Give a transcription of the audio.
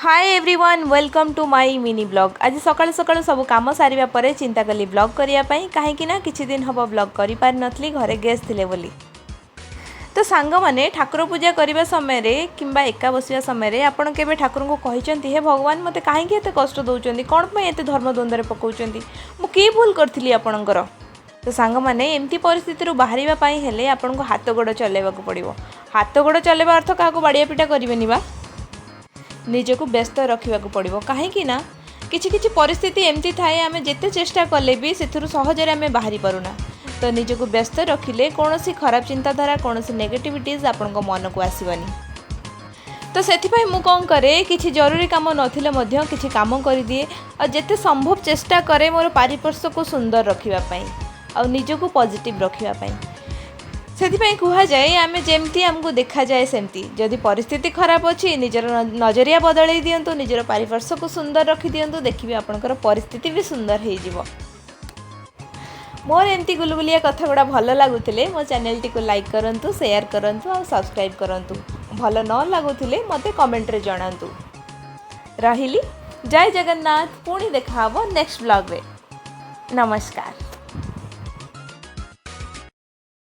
Hi everyone, welcome to my mini vlog. ଆଜି ସକାଳୁ ସକାଳୁ ସବୁ କାମ ସାରିବା ପରେ ଚିନ୍ତା କଲି ବ୍ଲଗ୍ କରିବା ପାଇଁ, କାହିଁକି ନା କିଛି ଦିନ ହେବ ବ୍ଲଗ୍ କରିପାରିନଥିଲି, ଘରେ ଗେଷ୍ଟ ଥିଲେ ବୋଲି। ତ ସାଙ୍ଗମାନେ, ଠାକୁର ପୂଜା କରିବା ସମୟରେ କିମ୍ବା ଏକା ବସିବା ସମୟରେ ଆପଣ କେବେ ଠାକୁରଙ୍କୁ କହିଛନ୍ତି, "ହେ ଭଗବାନ, ମୋତେ କାହିଁକି ଏତେ କଷ୍ଟ ଦେଉଛନ୍ତି? କ'ଣ ପାଇଁ ଏତେ ଧର୍ମ ଦ୍ୱନ୍ଦ୍ୱରେ ପକାଉଛନ୍ତି? ମୁଁ କି ଭୁଲ କରିଥିଲି ଆପଣଙ୍କର?" ତ ସାଙ୍ଗମାନେ, ଏମିତି ପରିସ୍ଥିତିରୁ ବାହାରିବା ପାଇଁ ହେଲେ ଆପଣଙ୍କୁ ହାତ ଗୋଡ଼ ଚଲାଇବାକୁ ପଡ଼ିବ। ହାତ ଗୋଡ଼ ଚଲାଇବା ଅର୍ଥ କାହାକୁ ବାଡ଼ିଆ ପିଟା କରିବେନି ବା ନିଜକୁ ବ୍ୟସ୍ତ ରଖିବାକୁ ପଡ଼ିବ, କାହିଁକି ନା କିଛି କିଛି ପରିସ୍ଥିତି ଏମିତି ଥାଏ, ଆମେ ଯେତେ ଚେଷ୍ଟା କଲେ ବି ସେଥିରୁ ସହଜରେ ଆମେ ବାହାରି ପାରୁନା। ତ ନିଜକୁ ବ୍ୟସ୍ତ ରଖିଲେ କୌଣସି ଖରାପ ଚିନ୍ତାଧାରା, କୌଣସି ନେଗେଟିଭିଟିଜ୍ ଆପଣଙ୍କ ମନକୁ ଆସିବନି। ତ ସେଥିପାଇଁ ମୁଁ କ'ଣ କରେ, କିଛି ଜରୁରୀ କାମ ନଥିଲେ ମଧ୍ୟ କିଛି କାମ କରିଦିଏ ଆଉ ଯେତେ ସମ୍ଭବ ଚେଷ୍ଟା କରେ ମୋର ପାରିପାର୍ଶ୍ୱକୁ ସୁନ୍ଦର ରଖିବା ପାଇଁ ଆଉ ନିଜକୁ ପଜିଟିଭ୍ ରଖିବା ପାଇଁ। ସେଥିପାଇଁ କୁହାଯାଏ, ଆମେ ଯେମିତି ଆମକୁ ଦେଖାଯାଏ ସେମିତି। ଯଦି ପରିସ୍ଥିତି ଖରାପ ଅଛି, ନିଜର ନଜରିଆ ବଦଳେଇ ଦିଅନ୍ତୁ, ନିଜର ପାରିପାର୍ଶ୍ୱକୁ ସୁନ୍ଦର ରଖିଦିଅନ୍ତୁ, ଦେଖିବେ ଆପଣଙ୍କର ପରିସ୍ଥିତି ବି ସୁନ୍ଦର ହେଇଯିବ। ମୋର ଏମିତି ଗୁଲୁଗୁଲିଆ କଥା ଗୁଡ଼ା ଭଲ ଲାଗୁଥିଲେ ମୋ ଚ୍ୟାନେଲଟିକୁ ଲାଇକ୍ କରନ୍ତୁ, ସେୟାର କରନ୍ତୁ ଆଉ ସବସ୍କ୍ରାଇବ୍ କରନ୍ତୁ। ଭଲ ନ ଲାଗୁଥିଲେ ମୋତେ କମେଣ୍ଟରେ ଜଣାନ୍ତୁ। ରହିଲି, ଜୟ ଜଗନ୍ନାଥ। ପୁଣି ଦେଖାହେବ ନେକ୍ସଟ ବ୍ଲଗ୍ରେ। ନମସ୍କାର।